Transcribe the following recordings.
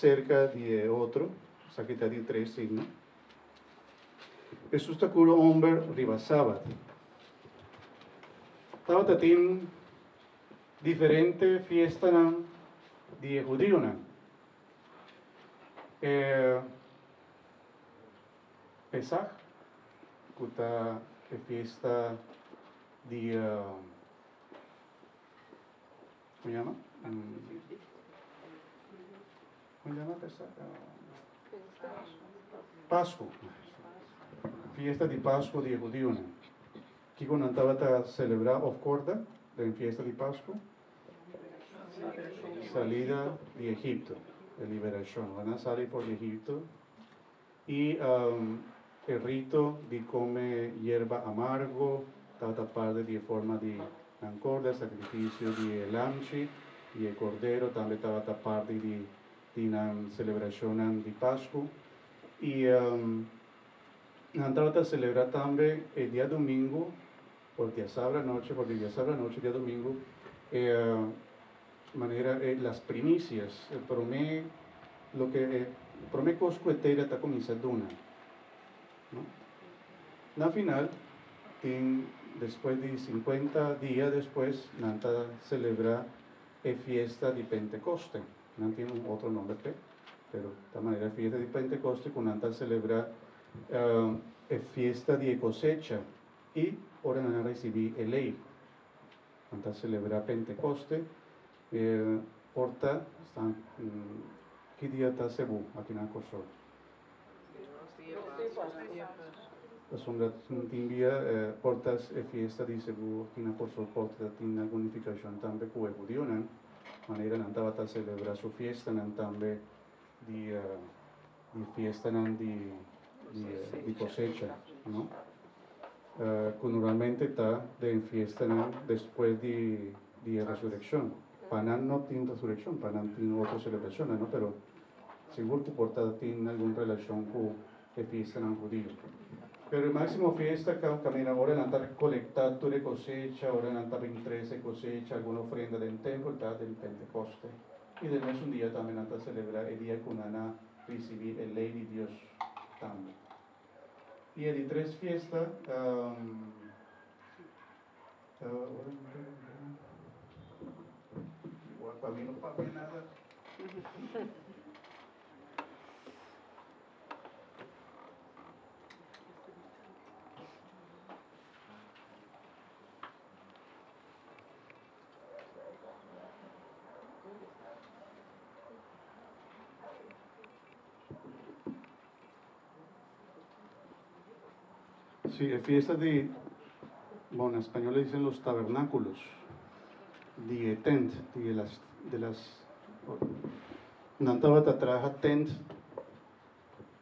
serka di e otro, esaki ta di tres signo. Hesus ta kura un homber riba sabat. Tabata tin diferente fiestanan di e hudionan. E Pesach, ku ta e fiesta di, komo yama? Komo yama Pesach? Pasku. Fiesta di Pasku di e hudionan. Kiko nan tabata selebrá òf kòrda den fiesta di Pasku? Salida di Egipto, e liberashon. Ora nan sali for di Egipto i e rito di kome yerba amargo tabata parti di e forma di nan kòrda, e sakrifisio di e lamchi i e kordero tambe tabata parti di nan selebrashonnan di Pasku. I nan tabata selebrá tambe e diadumingu Por diasabra anochi, for di diasabra anochi diadomingo, e manera e las primicias, e prome loke e prome cos cu e tera ta cuminsa duna, no? Na final tin despues di cincuenta dia despues nan ta celebra e fiesta di Pentecoste, nan tin un otro nomber p'e, pero ta manera e fiesta di Pentecoste cu nan ta celebra e fiesta di e cosecha. I ora nan a risibí e Lei, nan ta selebrá Pentekoste. E por ta stan ki dia ta sebu aki na Kòrsou? Pasobra tin bia por ta e fiesta di sebu aki na Kòrsou por ta tin algun nifikashon tambe ku e hudionan, manera nan tabata selebrá su fiestanan tambe di fiestanan di kosecha, no? Ku normalmente ta den fiestanan despues di e resurekshon. Pa nan no tin resurekshon, pa nan tin otro selebrashonnan, no? Pero sigur ku por ta tin algun relashon ku e fiestanan hudio. Pero e máksimo fiesta kaminda ora nan ta rekolektá tur e kosecha, ora nan ta bin trese e kosecha, algun ofrenda den tempel ta den Pentekoste. I den mesun dia tambe nan ta selebrá e dia ku nan a risibí e Lei di Dios tambe. I e di tres fiesta ta Igual pa mi no papia nada. Sí, e fiesta di, bon, en español le dicen los tabernáculos, di e tent, di e las, de las, nan tabata traha tent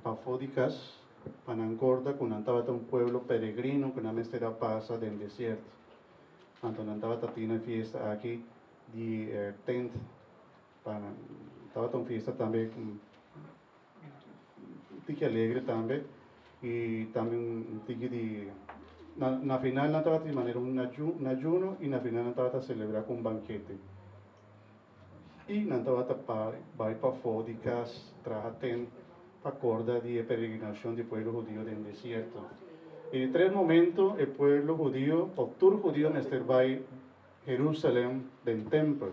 pafó di kas pa nan korda ku nan tabata un pueblo peregrino ku nan mester a pasa den desierto. Anto nan tabata tin e fiesta aki di e tent pa nan. Tabata un fiesta tambe un tiki alegre tambe y tambe un tiki di na na final nan tabata di manera un ayuno y na final nan tabata celebra cu un bankete. Y nan tabata bai pafó di cas traha tent pa corda di e peregrinacion di pueblo hudio den desierto. Y di tres momento e pueblo hudio of tur hudio mester bai Jerusalem den tempel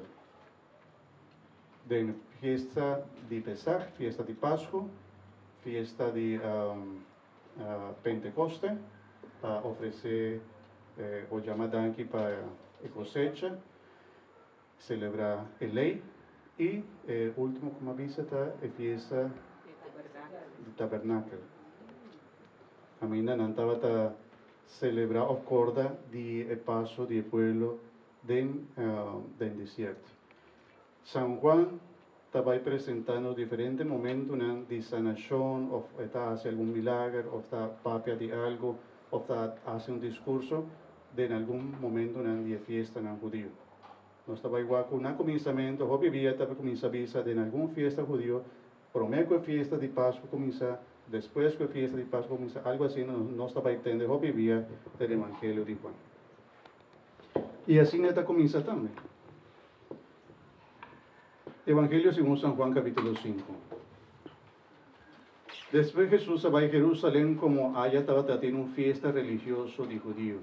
den fiesta di Pesach, fiesta di Pascu, fiesta di Pentecoste pa ofrece o jama danki pa e cosecha. Selebrá e lei. I e último ku mi a bisa ta e fiesta di tabernakel. Kaminda nan tabata selebrá òf kòrda di e paso di e pueblo den den desierto. San Juan ta bai presentá nos diferente momentunan di sanashon òf e ta hasi algun milager òf ta papia di algu òf ta hasi un diskurso den algun momentunan di e fiestanan hudiu. Nos ta bai wak ku na kuminsamentu hopi bia ta kuminsá bisa den algun fiesta hudiu, promé ku e fiesta di Pasku kuminsá, despues ku e fiesta di Pasku kuminsá, algu asina nos ta bai tende hopi bia den Evangelio di Juan. I asina e ta kuminsá tambe. Evangelio segun San Juan kapítulo sinku. Despues Hesus a bai Jerusalem komo aya tabata tin un fiesta religioso di hudiu.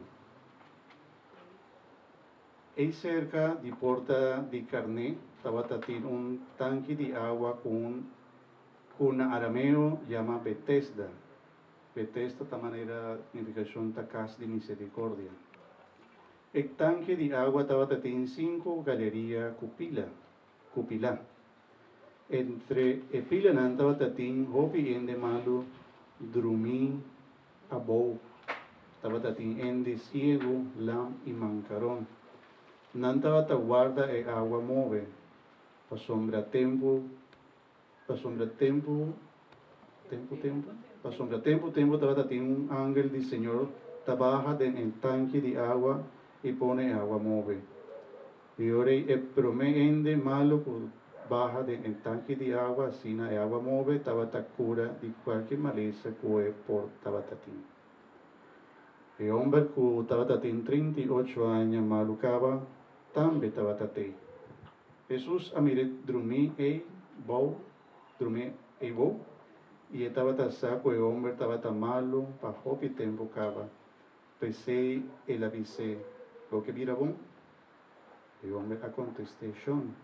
Ei serka di Porta di Karné tabata tin un tanki di awa ku un ku na arameo yama Betesda. Betesda ta manera nifikashon ta kas di miserikordia. E tanki di awa tabata tin sinku galeria ku pila, ku pilá. Entre e pilanan tabata tin hopi hende malu drumí abou. Tabata tin hende siegu, lam i mankaron. Nan tabata warda e awa move, pasobra tempu, pasobra tempu, tempu tempu, pasobra tempu tempu tabata tin un angel di Señor ta baha den e tanki di awa i pone e awa move. I ora e promé hende malu ku baha den e tanki di awa asina e awa move tabata kura di kualke malesa ku e por tabata tin. E hòmber ku tabata tin 38 aña malu kaba tambe tabata tei. Hesus a mir'é drumí ei bou drumí ei bou i e tabata sa ku e hòmber tabata malu pa hopi tempu kaba. P'esei el a bis'é, Bo ke bira bon? E homber a kontest'é, Shon,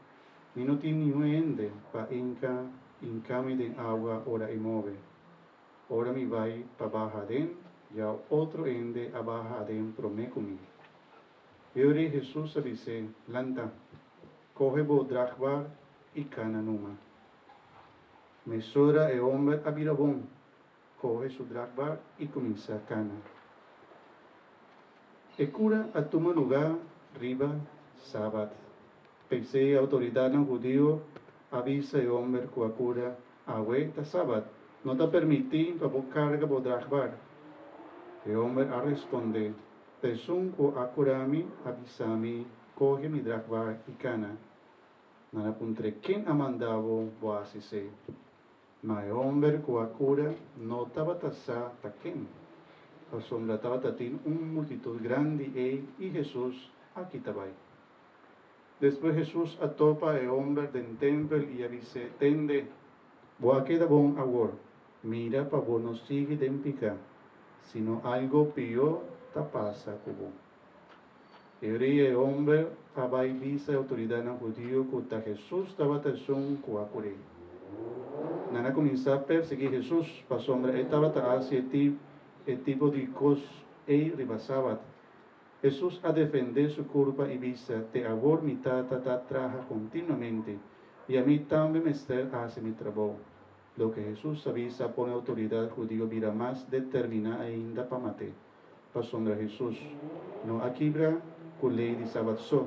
mi no tin niun hende pa hinka hinka mi den awa ora e move. Ora mi bai pa baha aden, ya otro hende a baha aden promé ku mi. E ora ei Hesus a bis'é, Lanta, kohe bo dragbar i kana numa. Mesora e homber a bira bon. Kohe su dragbar i kuminsá kana. E kura a tuma lugá riba sabat. P'esei outoridatnan hudiu a bisa e hòmber ku a kura, Awe ta sabat, no ta permití pa bo karga bo dragbar. E hòmber a respondé, Ta esun ku a kura mi a bisa mi, Kohe mi dragbar i kana. Nan a puntr'é, Ken a manda bo bo hasi esei? Ma e homber cu a cura no tabata sa ta ken, pasobra tabata tin un multitud grandi ei y Jesús a kita bai. Despues Jesús a topa e homber den tempel y a bis'é, Tende, bo a keda bon awor, mira pa bo no sigui den pica, sino algo pió ta pasa cu bo. E ora e homber a bai bisa e autoridadnan hudiu cu ta Jesús tabata esun cu a cur'é. Nan a cuminsá persiguí Jesús pasobra e tabata haci e tipo di cos ei riba sabat. Jesús a defendé su curpa i bisa, Te awor mi Tata ta traha continuamente, i ami tambe mester haci mi trabou. Loke Jesús a bisa a pone autoridad hudiu bira mas determiná ainda pa mat'é. Pasobra Hesus no a kibra ku lei di sabat so,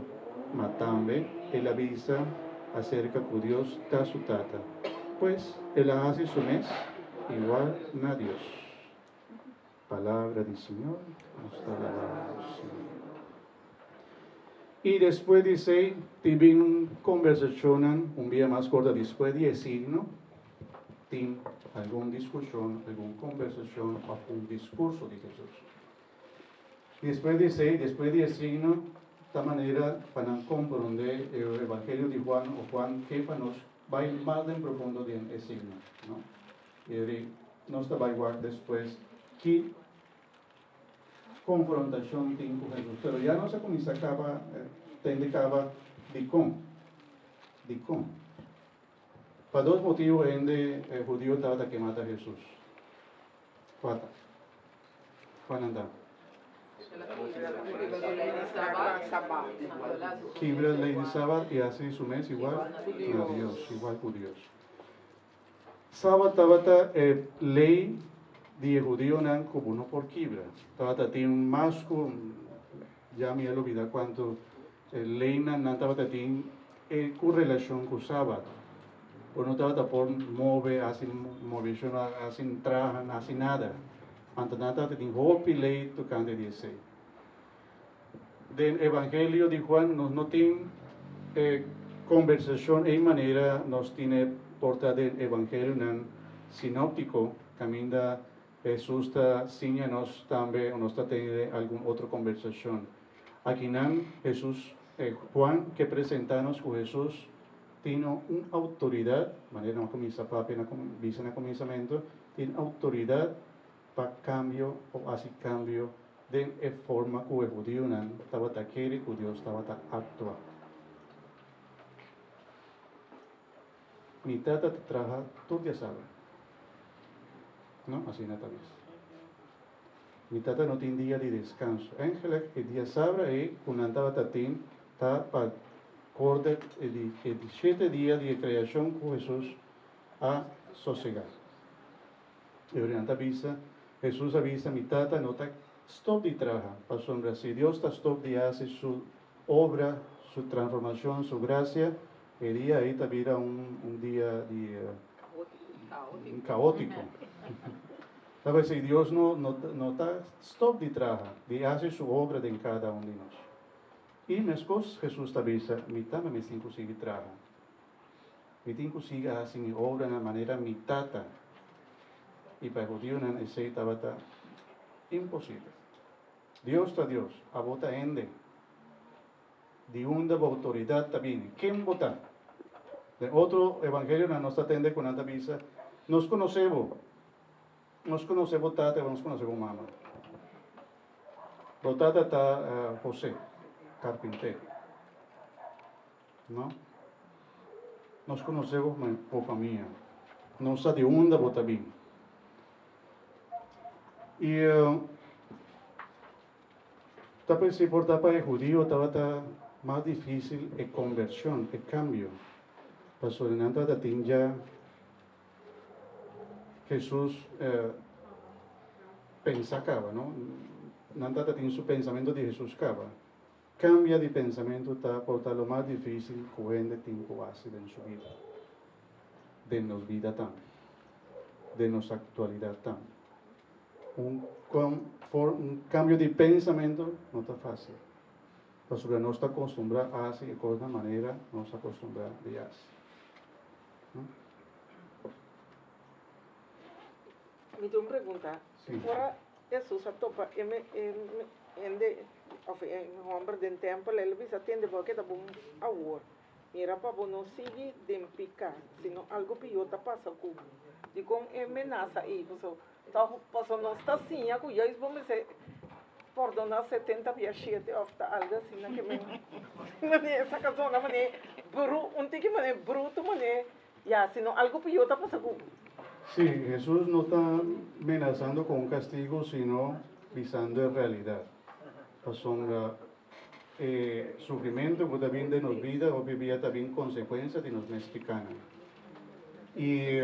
ma tambe el a bisa aserka ku Dios ta su Tata. Pues, el a hasi su mes igual na Dios. Palabra di Señor. Nos ta alabá Señor. I despues di esei, tin bin un kombersashonnan un bia mas korta despues di e signo. Tin algun diskushon, algun kombersashon òf un diskurso di Hesus. Despues di esei, despues di e signo, ta manera pa nan komprondé e Evangelio di Juan o Juan ke pa nos bai mas den profundo den e signo, no? I nos ta bai wak despues ki konfrontashon tin ku Hesus. Pero ya nos a kuminsá kaba tende kaba dikon, dikon. Pa dos motibu hende hudiu tabata ke mata Hesus. Kua ta? Kua nan ta? Kibra lei di sabat i hasi su mes igual na Dios, igual ku Dios. Sabat tabata e lei di e hudiunan ku bo no por kibra. Tabata tin mas ku, ya mi a lubida kuantu leinan nan tabata tin e ku relashon ku sabat. Bo no tabata por move, hasi moveshon, hasi traha, hasi nada. Anto nan tabata tin hopi lei tokante di esei. Den Evangelio di Juan nos no tin e kombersashon ei manera nos tin e por ta den Evangelionan sinóptiko kaminda Hesus ta siña nos tambe o nos ta tene algun otro kombersashon. Akinan Hesus, Juan ke presentá nos ku Hesus. Tin un outoridat, manera nos a kuminsá papia na bisa na kuminsamentu, tin outoridat pa kambio òf hasi kambio den e forma ku e hudiunan tabata kere ku Dios tabata aktua. Mi tata ta traha tur diasabra. No, asina ta bisa. Mi tata no tin dia di deskanso. Eigenlijk e diasabra ei ku nan tabata tin ta pa korde e di e di shete dia di e kreashon ku Hesus a sosegá. E ora nan ta bisa, Hesus a bisa, Mi Tata no ta stòp di traha, pasobra si Dios ta stòp di hasi su obra, su transformashon, su grasia, e dia ei ta bira un un dia di kaótiko. Ta p'esei Dios no no no ta stòp di traha, di hasi su obra den kada un di nos. I meskos Hesus ta bisa, Mi tambe mi tin ku sigui traha. Mi tin ku sigui hasi mi obranan manera mi Tata. I pa e hudiunan esei tabata imposibel. Dios ta Dios, abo ta hende. Di unda bo outoridat ta bini? Ken bo ta? Den otro evangelionan nos ta tende ku nan ta bisa, Nos konosé bo. Nos konosé bo tata i nos konosé bo mama. Bo tata ta José, karpintero. No. Nos konosé bo famia. Nos sa di unda bo ta bini. I ta pens'é por ta pa e hudio tabata mas difísil e konvershon, e kambio, pasobra nan tabata tin ya Hesus pensa kaba, no? Nan tabata tin su pensamentu di Hesus kaba. Kambia di pensamentu ta por ta lo mas difísil ku hende tin ku hasi den su bida, den nos bida tambe, den nos aktualidat tambe. Un un kambio di pensamentu no ta fásil, pasobra nos ta kostumbrá hasi e kosnan manera nos a kostumbrá di hasi. Mi tin un pregunta. Sí. Ora Hesus a topa e e hende of e homber den tempel, el a bisa, Tende bo a keda bon awor. Mira pa bo no sigui den piká, sino algu pió ta pasa ku bo. Dikon e menasa ei? Pasobra tòg pasobra nos ta siña ku juist bo mester pordoná setenta bia shete òf ta algu asina ke men manera e saka zona manera bru un tiki manera brutu manera Ya, sino algu pió ta pasa ku bo. Sí, Hesus no ta menasando ku un kastigu, sino bisando e realidat. Pasobra e sufrimentu ku ta bin den nos bida hopi bia ta bin konsekuensia di nos mes pikánan. I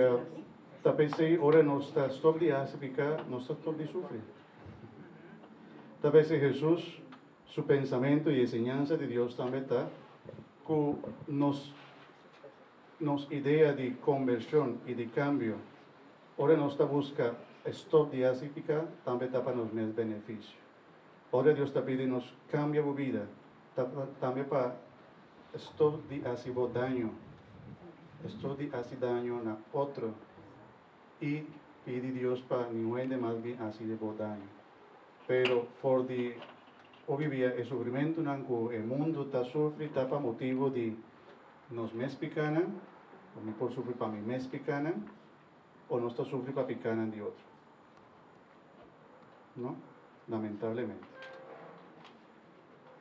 ta p'esei ora nos ta stòp di hasi piká, nos ta stòp di sufri. Ta p'esei Hesus su pensamentu i e siñansa di Dios tambe ta ku nos Nos idea di konvershon i di kambio ora nos ta buska e stòp di hasi piká tambe ta pa nos mes benefisio. Ora Dios ta pidi nos kambia bo bida, ta tambe pa stòp di hasi bo daño, stòp di hasi daño na otro i pidi Dios pa niun hende mas bin hasi di bo daño. Pero for di hopi bia e sufrimentunan ku e mundu ta sufri ta pa motibu di Nos mes pikánan, o mi por sufri pa mi mes pikánan, o nos ta sufri pa pikánan di otro. No? Lamentablemente.